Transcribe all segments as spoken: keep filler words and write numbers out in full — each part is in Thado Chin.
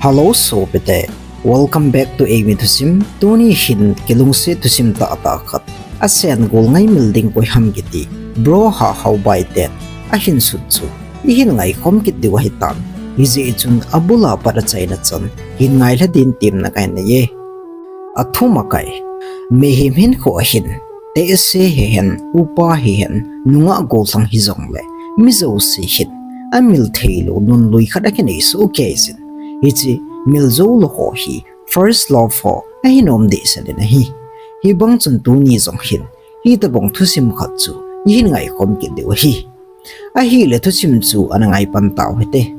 Hello sopite, welcome back to Eimi Thusim. Tuni hin kilungset thusim tahtah khat, asen gol ngaimil ding koi ham kiti Bro Hahao Bai ten ahin sut chu ihin ngaikhom kit diu ahitan, hijeh chun abul a pat achaina chan hin ngailha din temna kahin nei e. Athum a kai, mihem hinkho a hin, tehse hihen, upa hihen, nungah gollhang hijongle, mi jouse hin amil theilou nunlui khat akinei soh kei jin. Hiche mil joulou ho hi first love ho ahin um dehset in ahi. Hibang chun tuni jong hin hitobang thusim khat chu ihin ngaikhom kit diu ahi. Ahile thusim chu ana ngaipan tau hite.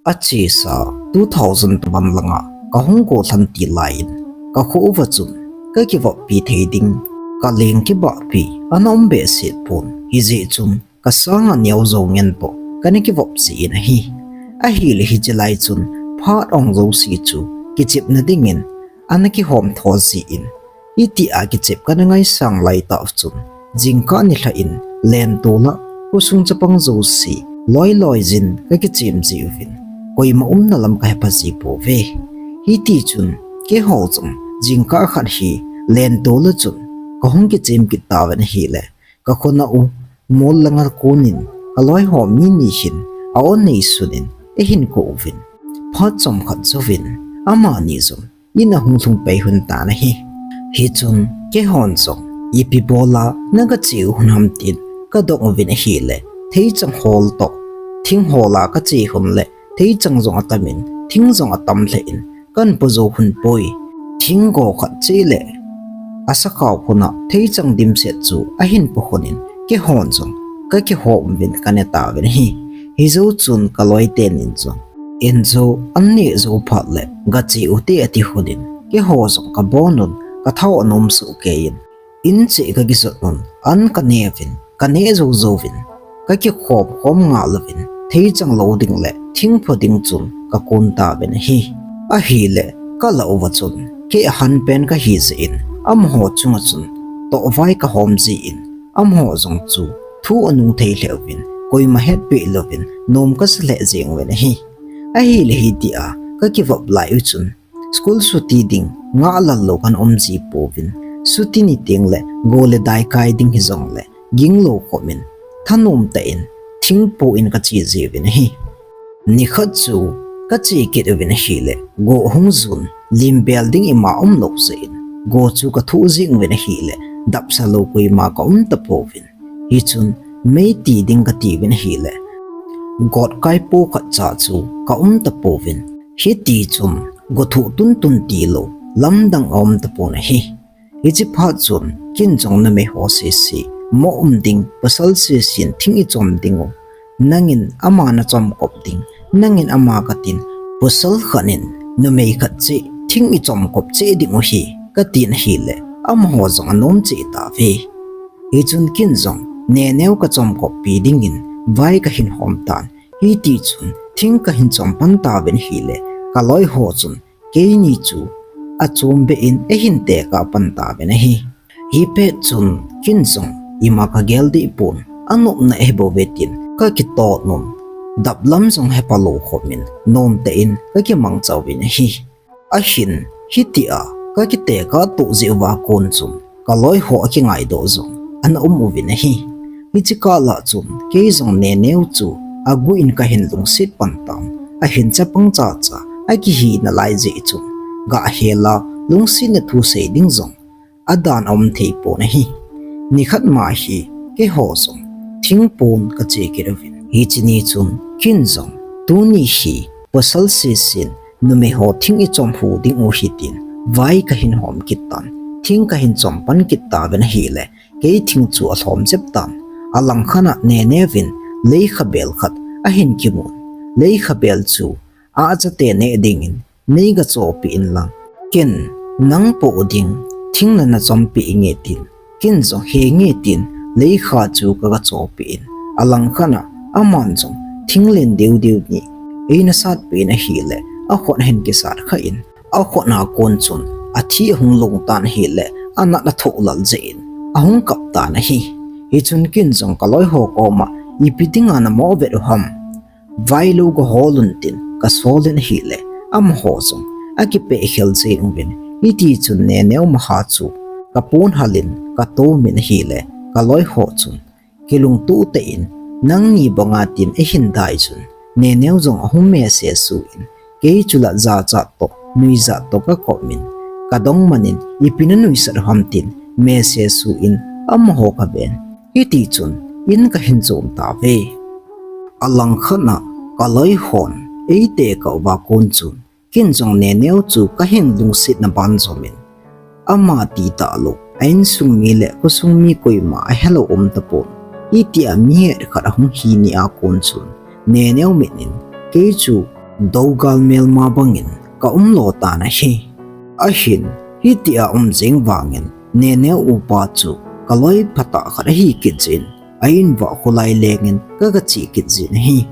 Achesa two thousand taban langa kahung gollhan til laiyin, kakho uva chun kakivoppi thei ding, kaleng kibahpi ana um behseh pon, hijeh chun kasanga neo jou ngen toh kana kivop jin ahi. Ahile hiche lai chun phat ong jouse chu kichepna dingin ana kihom tho jin, hitia kichep kana ngaisang laitah chun, jingkah nilhah in lentol a khosung chapang jouse loiloi jin kakichem jiuvin, koima umna lam kahepha ji pouve. Hitichun keiho jong jingkah khat hi lentol a chun kahung kichem kit tauvin ahile, kakhonau mol langa konin kaloiho mi ni hin a-on neisun in eihin kou uvin, phat chomkhat jouvin amani jong in ahung lhung pei lhon tan ahi. Hichun keihon jong ipi bola nagache u ham tin kadong uvin ahile, theichang hol toh thing hol a kache lhon le theichang jong atamin thing jong atam lheh in, kahin po jou lhon poi. Thinggo khat cheh le asakhao lhona theichang dimset chu ahin po lhonin, keihon jong kakihom uvin kane tauvin ahi. Hijou chun kaloi tenin jong in jo an neh jou phat le gache ute ati lhonin, keiho jong kabonun kathao anom soh keiyin, in cheh kakijotnun an kaneuvin, kaneh jou jouvin, kakikhom khom ngal uvin, theichang lo ding le thing pho ding chun kakon tauvin ahi. Ahile kalah uva chun kei ahanpen kahi jeh in, amaho chunga chun tohvai kahom jin, amaho jong chu thu anung thei lheh uvin, koima hetpeh louvin nom kasa lheh jeng uvin ahi. Ahile hitia kakivop lai u chun school chutti ding ngah lal lou kana um ji pouvin, chutti ni tengle go le dai kai ding hijongle ginglou khomin, thanom tah in thing poin kache jiuvin ahi. Nikhat chu kache kit uvin ahile, go ahung jun, limbel ding ima umlou jeh in, go chu kathoh jeng uvin ahile, dapsa lou koima kaum tapouvin. Hichun meiti ding katiuvin ahile, gotkai po khatcha chu kaum tapouvin. Hitichun gothoh tuntun tilou lamdang aum tapon ahi. Hiche phat chun ken jong numeiho sese, mo um ding, pasal sesen thing ichom dingu, nangin ama nachomkop ding, nangin ama katin, pasal khat in numei khat cheh thing ichomkop cheh dingu hi, katin ahile, amaho jong anom cheh tauve. Hichun ken jong neneo kachomkoppi dingin vai kahin hom tan, hitichun thing kahin chom pan tauvin ahile, kaloiho chun keini chu achombeh in eihin tekah pan tauvin ahi. Hipet chun ken jong ima kagel dehpon, anopna ahibouve tin kakitotnun, daplam jong hephalou khomin nomtah in kakimangchauvin ahi. Ahin hitia kakitekah toh jeh uva kon chun kaloiho akingaidoh jong ana um uvin ahi. Hiche kah lah chun kei jong neneo chu aguh in kahin lungset pan tan, ahin chapang chacha akihina lai jeh chun, gahel a lungsetna thusei ding jong adan aum theipon ahi. Nikhat ma hi keiho jong thing pon kache kit uvin, hiche ni chun ken jong tuni hi pasal sesen numeiho thing ichom hu dingu hitin vai kahin hom kit tan, thing kahin chom pan kit tauvin ahile, kei thing chu alhom jep tan. Alangkhat a neneovin leikhabel khat ahin kimun, leikhabel chu achate neh dingin neiga chopeh inlang, ken nang poh ding thing nana chompeh inge tin, ken jong henge tin leikha chu kaga chopeh in, alangkhat a aman jong thing len deudeu ni eina satpeh in ahile, akhut ahin kisat khan, akhut a kon chun athi ahung longtan ahile, anat athoh lal jeh in ahung kap tan ahi. Hichun ken jong kaloiho koma, ipi dinga namo vet u ham, vailou gahol un tin kasol in ahile, Amaho jong akipeh khel jeng uvin, hiti chun Neneo maha chu kapon halin katomin ahile, kaloi ho chun kilungto tah in, nangni banga tin eihin dai chun, Neneo jong ahung mese suh in, kei chu la jachat toh, nuijat toh kakop min, kadong manin, ipi nanuisat ham tin, mese suh in, amaho kaven. Hiti chun, in kahin chom tauve. Alangkhat a, kaloi hon, eite kauva kon chun, ken jong Neneo chu kahin lungsetna ban jomin, ama ti talou, a insung mi le khosung mi koima ahelou um tapon, hitia mi het khat ahung hi nia kon chun, Neneo mit in, kei chu dougal melma bangin kaum lo tan ahi. Ahin, hitia um jeng vangin, Neneo upa chu kaloi phatah khat ahi kit jin, a in uva kholai lengin kagache kit jin ahi.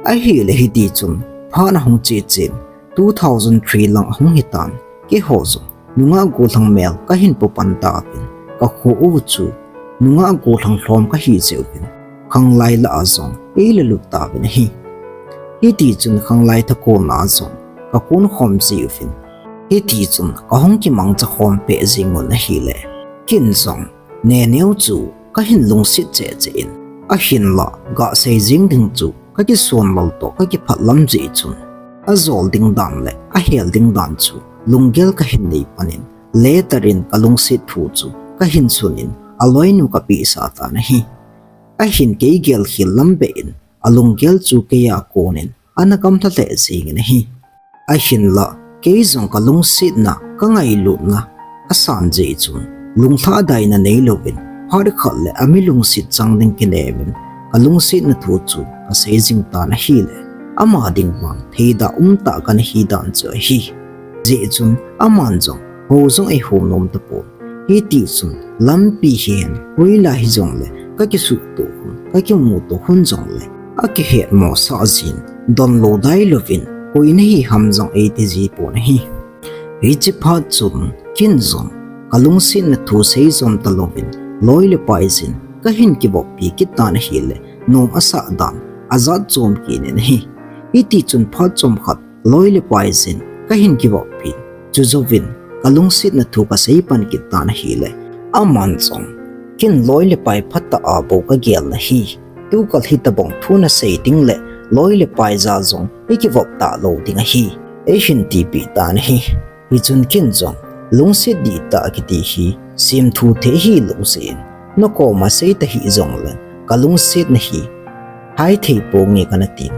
Ahile hiti chun, phat ahung che chen, two thousand three lang ahung hitan, keiho jong nungah gollhang mel kahin pu pan tauvin, kakho u chu nungah gollhang lhom kahi jeh uvin, khanglai lah a jong eila lut tauvin ahi. Hiti chun khanglai thakon a jong kakon khom ji uvin, hiti chun kahung kimangcha khom peh jeng un ahile, ken jong Neneo chu kahin lungset cheh cheh in, ahinla gasei jeng ding chu kakisonlal toh kakiphat lam jeh chun, ajol ding dan le ahel ding dan chu lunggel kahin nei panin, letter in kalungset thu chu kahin sunin, aloinu kapehsah tan ahi. Ahin kei gelkhel lam beh in, alunggel chu keia konin ana gamlha lheh jengin ahi. Ahinla, kei jong kalungsetna, kangailutna asan jeh chun, lunglhadaina neilouvin, phat khat le ami lungset chang ding kinemin, kalungsetna thu chu kasei jing tan ahile, ama ding vang theidah umtah kana hi dan chu ahi. Jeh chun, aman jong hou jong eihou nom tapon. Hiti chun, lampi hihen, hoilai hijongle, kakisuhtoh hun, kakimuto hun jongle, akihetmosah jin, donlou dailouvin, koi nahi ham jong eiti ji pon ahi. Hiche phat chun, ken jong, kalungsetna thu seijom talouvin, loi le pai jin, kahin kivoppi kit tan ahile, nom asah dan, ajat chom kit in ahi. Hiti chun phat chomkhat, loi le pai jin kahin kivoppin, chujouvin kalungsetna thu kasei pan kit tan ahile, aman jong, ken loi le pai phatah a bou kagel nahi, tukal hitobang thu nasei ding le loi le pai ja jong ikivop talou ding ahi, eihin tipeh tan ahi. Hichun ken jong, lungset dihtah kiti hi semthu thei hilou jeh in, nakoma sei tahih jongle, kalungsetna hi hai thei ponge kana tin.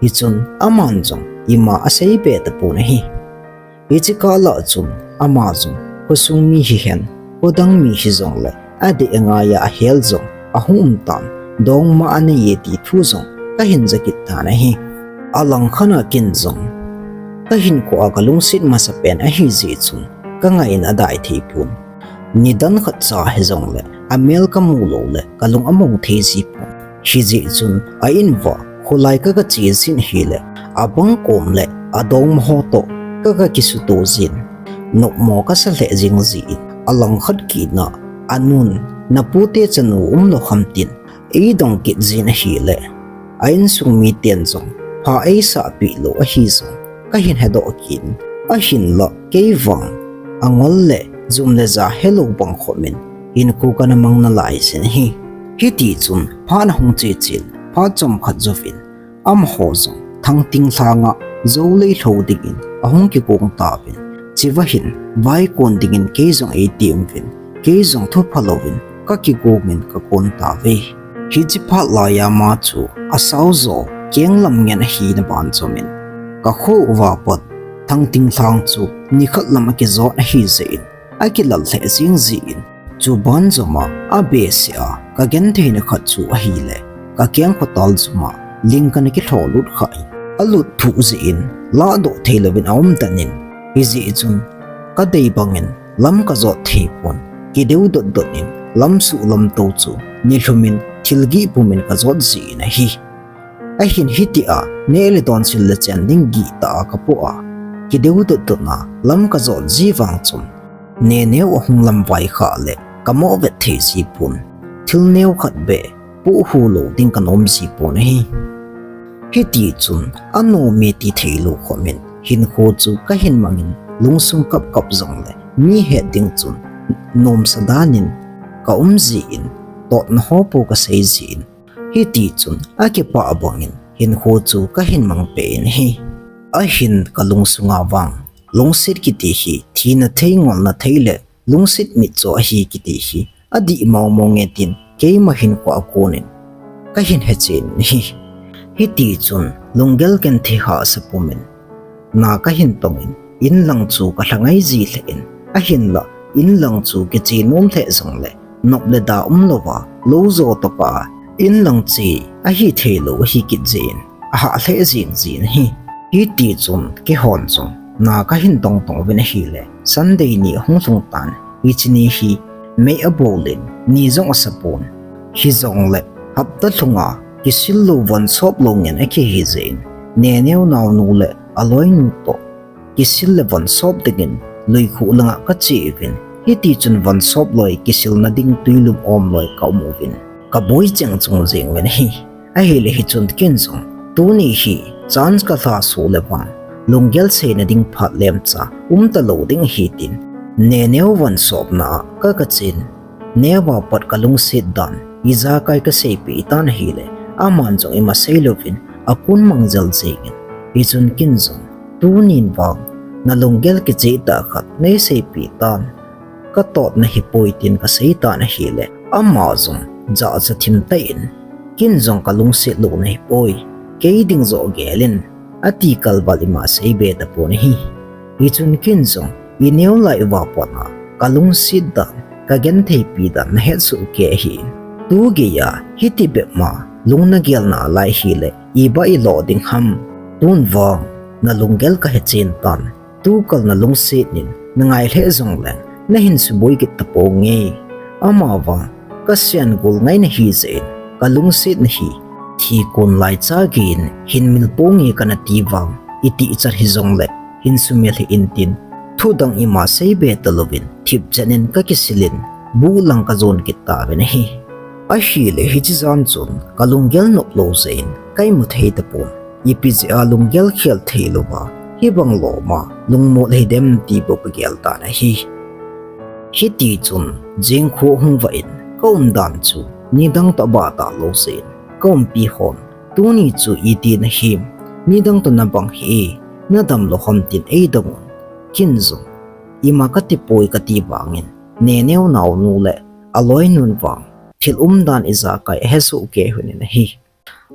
Hichun aman jong ima aseibe tapon ahi. Hiche kah lah chun ama jong khosung mi hihen, khodang mi hijongle, adeh angaiya ahel jong ahung umtan, dongma aneiye ti thu jong kahin ja kit tan ahi. Alangkhat a ken jong, kahinkhoa kalungset masapen ahijeh chun, kangaina adai thei pon. Nidan khatcha hijongle, amel kamu loule, kalung among thei ji pon. Hijeh chun, a in uva, kholai kagache jin ahile, abang kom le, adongma ho toh, kaga kisuto jin. Nopmo kasa lheh jing jin, alangkhat kitna, anun, napute chanu umlou ham tin, eidong kit jin ahile, a insung miten jong, pha eisahpeh lou ahi jong, kahin hedoh kit in, ahinla, kei vang, angol le, jum le ja helou bang khomin, hinkho kana mang nalai jin ahi. Hiti chun, phat ahung che chen, phat chomkhat jouvin, amaho jong, Thangting lhanga, jou lei lhou dingin, ahung kigong tauvin, chua hin, vaikon dingin kei jong eitiem uvin, kei jong thupha louvin, kakigongin kakon tauve. Hiche phat laiya ama chu, asao jo, kenglam ngen ahina ban jomin, kakho uva pat, Thangting lhang chu, nikhat lam akijot ahijeh in, akilal lheh jing jin, chuban joma, abehseh a, kagentheina khat chu ahile, kakeng khotal joma, ling kana kilholut khan, alut thuh jeh in, lahdoh theilouvin aum tan in, hijeh chun, kadei bangin, lam kajot thei pon, kideu dotdot in, lamsuh lamto chu, nilhumin, thilgih pumin kajot jin ahi. Ahin hitia, neh le don sil le chen ding gihtah a kapoh a, kideu dotdot na, lam kajot ji vang chun, Neneo ahung lamvai khah le, kamoh vet thei ji pon, thil neokhat beh, pohhu lou ding kanom ji pon ahi. Hiti chun, anom e ti theilou khomin, hinkho chu kahin mangin, lungsung kapkap jongle mi het ding chun nomsa danin kaum jin, totna ho po kasei jin, hiti chun akipah bangin hinkho chu kahin mang peh in ahi. Ahin kalungsunga vang, lungset kiti hi thina thei, ngolna thei le lungset mitcho ahi kiti hi adih mong mong e tin keima hinkho a konin kahin hechen ahi. Hiti chun lunggel genthei hahsa pumin na kahin tongin, inlang chu kalha ngai ji lheh in, ahinla inlang chu kiche nom lheh jongle nop le da umlouva lou jo tokah inlang che ahi theilou ahi kit jin, ahah lheh jing jin ahi. Hiti chun keihon jong na kahin tong tong uvin ahile, Sunday ni ahung lhung tan, hiche ni hi mei abolin, ni jong asapon. Hijongle hapta lhunga kisil lou, von sop lou ngen akihi jeh in, Neneo naonu le aloinu toh kisil le von sop dingin luikhuh langa kache uvin, hiti chun von sop loi kisilna ding tuilum om loi kaum uvin, kaboi cheng chung jeng uvin ahi. Ahile hichun ken jong tuni hi chance kalha soh le vang, lunggel seina ding phat lemcha umta lou ding ahi tin, Neneo von sopna a ka, kachen, Neo a pat kalungset dan ijakai kaseipeh tan ahile, aman jong ima seilouvin akun mang jel jengin, hichun ken jong tunin vang nalunggel kicheh tah khat neiseipeh tan, katot nahipoi tin kasei tan ahile, ama jong jahcha thim tah in, ken jong kalungset lou nahipoi, kei ding joh gel in, ati kalval ima seibe tapon ahi. Hichun ken jong ineo lai uva pat a kalungset dan, kagentheipi dan nahet soh kei ahin, tu geiya hiti bep ma lung nagelna lai hile iba ilo ding ham? Tun vang nalunggel kahechen tan, tukal nalungset in nangai lheh jongleng nahin suboi kit taponge. Amavang kasen gol ngai nahi jeh in kalungsetna hi thi kon laicha geiyin hin mil ponge kana ti vang, itih chat hijongle hin sumil hih in tin, thudang ima seibe talouvin thipchen in kakisil in buh lang kajon kit tauvin ahi. Ahile hiche jan chun kalunggel noplou jeh in kaimu thei tapon, ipi jeh a lunggel khel theilouva hibang loma lungmol hidem ti bou kagel tan ahi. Hiti chun jingkho hung vah in kaumdan chu nidang toh abah talou jeh in kaumpi hon, tuni chu iti nahim, nidang toh nabang hih e, nadamlou ham tin eidong un, ken jong ima katipoi kati vangin, Neneo naonu le aloinun vang thil umdan ijakai ahesoh kei uvin ahi.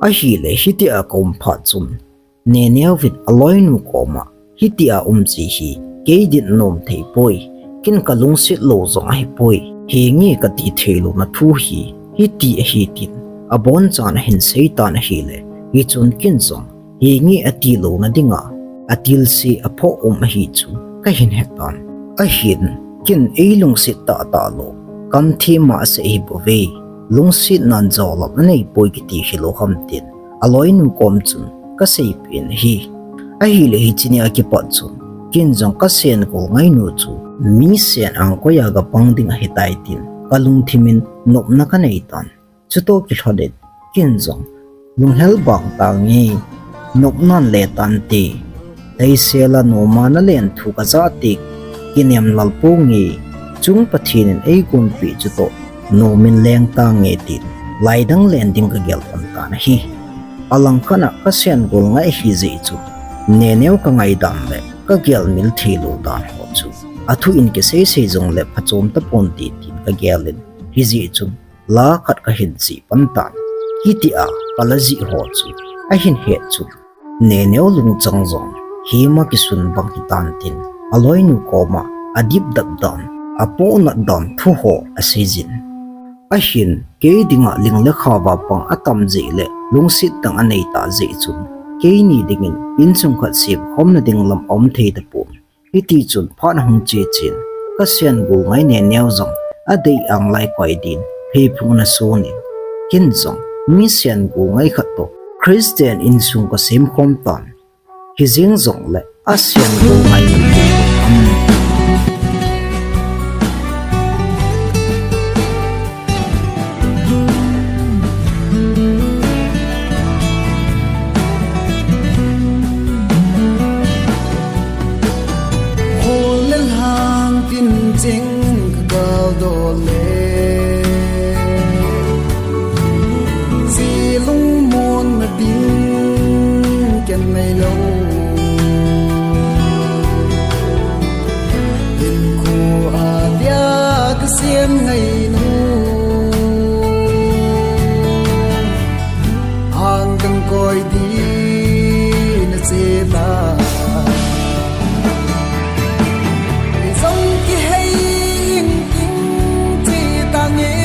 Ahile hitia kaum phat chun Neneovin aloinu koma, hitia umji hi kei din anom theipoi, ken kalungset lou jong ahipoi, henge kati theilouna thu hi hiti ahi tin abonchan ahin seitan ahile, hichun ken jong henge atilouna dinga atilse aphoh um ahi chu kahin hetan. Ahin ken eilungset tahtah lou, kamthemma asei hibouve, lungsetnan jolap aneipoi kiti hilou ham tin aloinu kom chun kaseipeh in ahi. Ahile hiche nia kipat chun ken jong kasen gol ngainu chu misen angkoiya gapang ding ahitai tin kalungthimin nopna kaneitan. Chutoh kilhonin ken jong lunghel bang tange, nopnan le tante, leisela noma nalen thu kajah teng kinem lal ponge, chung Pathen in eigonpeh chutoh nomin leng tange tin laidang len ding kagel pan tan ahi. Alangkhat a kasen gol ngai ahijeh chun Neneo kangaidan le kagelmil theilou dan ho chu athu in kisei sei jongle phachom taponte tin kagelin, hijeh chun la khat kahin chih pan tan, hitia kala jih ho chu ahin het chun Neneo lungchang jong hima kisun bang hitan tin aloinu koma adipdap dan, apohnat dan thu ho aseijin. Ahin kei dinga ling le khava pang atam jeh le lungset dang aneitah jeh chun keini dingin insung khat semkhomna ding lam aum thei tapon. Hitichun phat ahung che chen, kasen gol ngai Neneo jong adei anglai koi din pheiphung ana sonin, ken jong misen gol ngai khat toh Christian insung kasemkhom tan. Hijeng jongle asen gol ngai Ngailou. Hinkho a dia ka siam ngai nu. Ang kang koi di na che ta. Zong kihei in king che ta nge.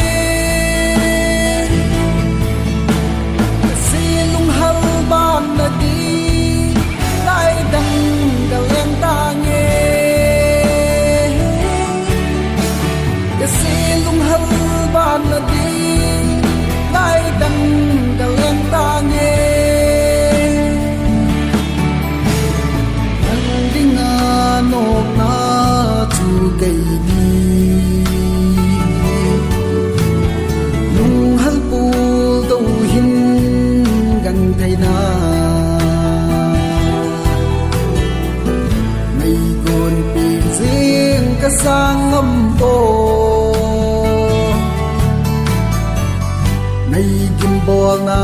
Ka si lunghal ban na di, lai dang ka leng ta nge. Ka si lunghal ban na di, lai dang ka leng ta nge. Nang dinga nopna chu kei di. Lunghal pul to hin gang thei na. Mei gon pi zing ka sang ngam po. Mei gim bol na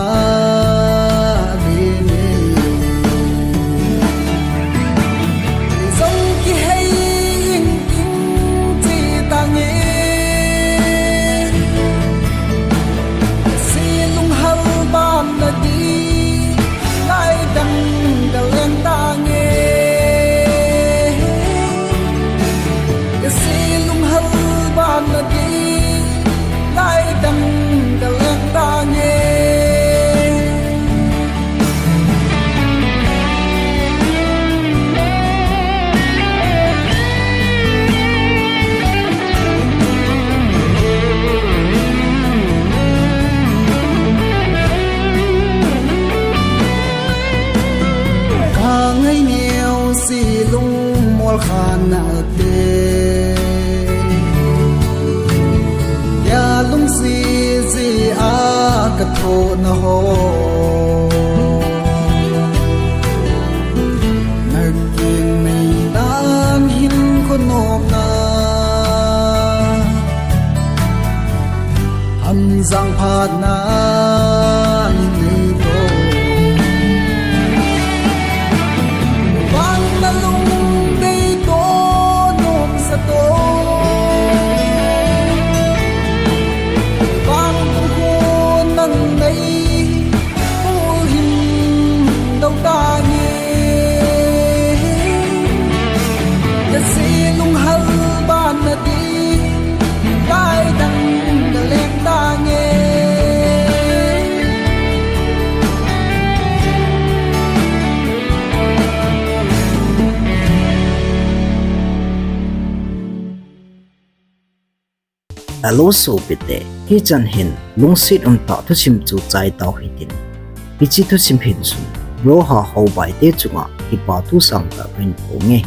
le ne. Zong kihei in king che ta nge. Si lunghal ban na di. Lai dang ka leng ta nge. Ka si lunghal ban na di. Lai dang ka leng ta nge. Ka ngai neo si lung mol khan na te. Ya lung si si a ka tho na ho. Na king mei dan hin ko nop na. Hamzang phat na in nei to. Vang na lung dei to nom sa to. Vang tu ko nang nei. Pu hin dau ta nge. Ka si lunghal ban na di. Lai dang ka leng ta nge. Hello sopite, hichan hin lungset umtah thusim chu chai tau hitin. Hiche thusim hin chun Bro Haobai te chunga kipa thu sangtah kahin phong e.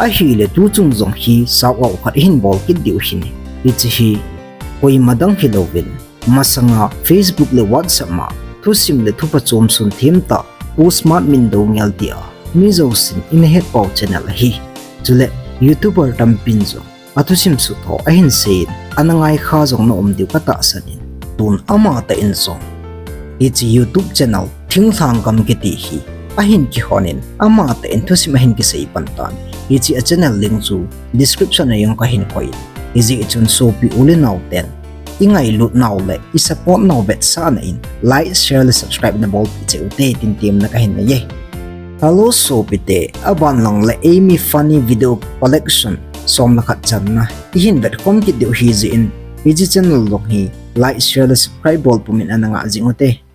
Ahile tuchung jong hi shout out khat ihin bol kit diu ahin. Hiche hi koima dang hilouvin, masanga Facebook le WhatsApp ma thusim le thu phachom sun themtah Postmart Min Doungel tia mi jousen ina het pau channel ahi. Chule YouTuber tampin jong athusim sutho ahin seiyin, ana ngai kha jong na um diu ka tahsan in, tun amatah in jong hiche YouTube channel Thinglhang Gam kiti hi ahin kihon in, amatah in thusim ahin kisei pan tan. Hiche a channel link chu description a jong kahin koi in, hijeh chun sopi u le nao ten i ngailut nau le i support nau vetsahna in like, share le subscribe na bolpeh cheh ute tin temna kahin nei e. Hello sopite, aban lang le Amy Funny Video Collection som le khat channa ihin vetkhom kit diu ahijeh in, hiche channel jong hi like, share le subscribe bol pumin ana ngah jing ute.